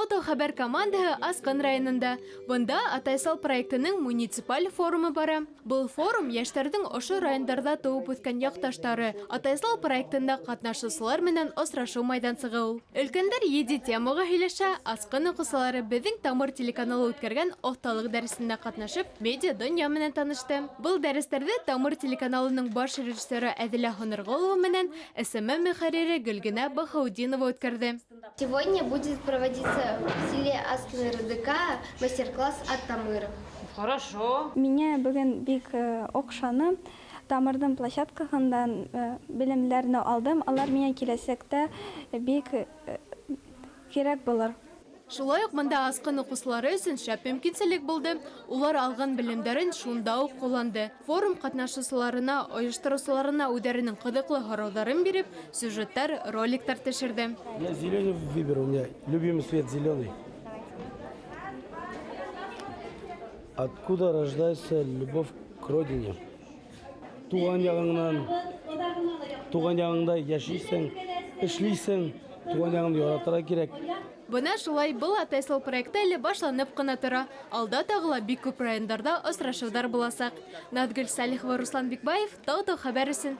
Тау-тау хәбәр командаһы Асҡын районында. Бында Атайсал проектының муниципаль форумы бара. Был форум йәштәрҙең ошо райондарҙа тыуып үҫкән яҡташтары, Атайсал проектында ҡатнашыусылар менән осрашыу майҙансығы ул. Өлкәндәр етди темаға һөйләшә, Асҡын уҡыусылары Беҙҙең тамыр телеканалы үткәргән оҫталыҡ дәресендә ҡатнашып, медиа донъя менән танышты. Был дәрестәрҙе Тамыр телеканалының баш режиссеры Әҙилә Һонорғолова менән SMM мөхәррире Гөлгенә Баһаутдинова үткәрҙе. Сегодня будет проводиться в селе Аскин РДК мастер-класс от Тамыра. Хорошо. Миңә бөгөн бик оҡшаны. Тамырҙың площадкаһынан белемдәрҙе алдым. Алар миңә киләсәктә бик кәрәк булыр. Шулай уҡ бында Асҡын уҡыусылары өсөн шәп мөмкинселек булды. Улар алған белемдәрен шунда уҡ ҡулланды. Форум ҡатнашыусыларына, ойоштороусыларына үҙҙәренең ҡыҙыҡлы һорауҙарын биреп, сюжеттар, роликтар төшөрҙө. Я зеленый выберу, у меня любимый цвет зеленый. Откуда рождается любовь к родине? Туған яғыңнан, туған яғыңда йәшәйһең, эшләйһең, туған яғыңды яратырға кәрәк. Бына шулай был Атайсал проекты әле башланып ҡына тора. Алда тағы ла бик күп райондарҙа осрашыуҙар буласаҡ. Наҙгөл Сәлихова, Руслан Бикбаев, Тау-тау хәбәр өсөн.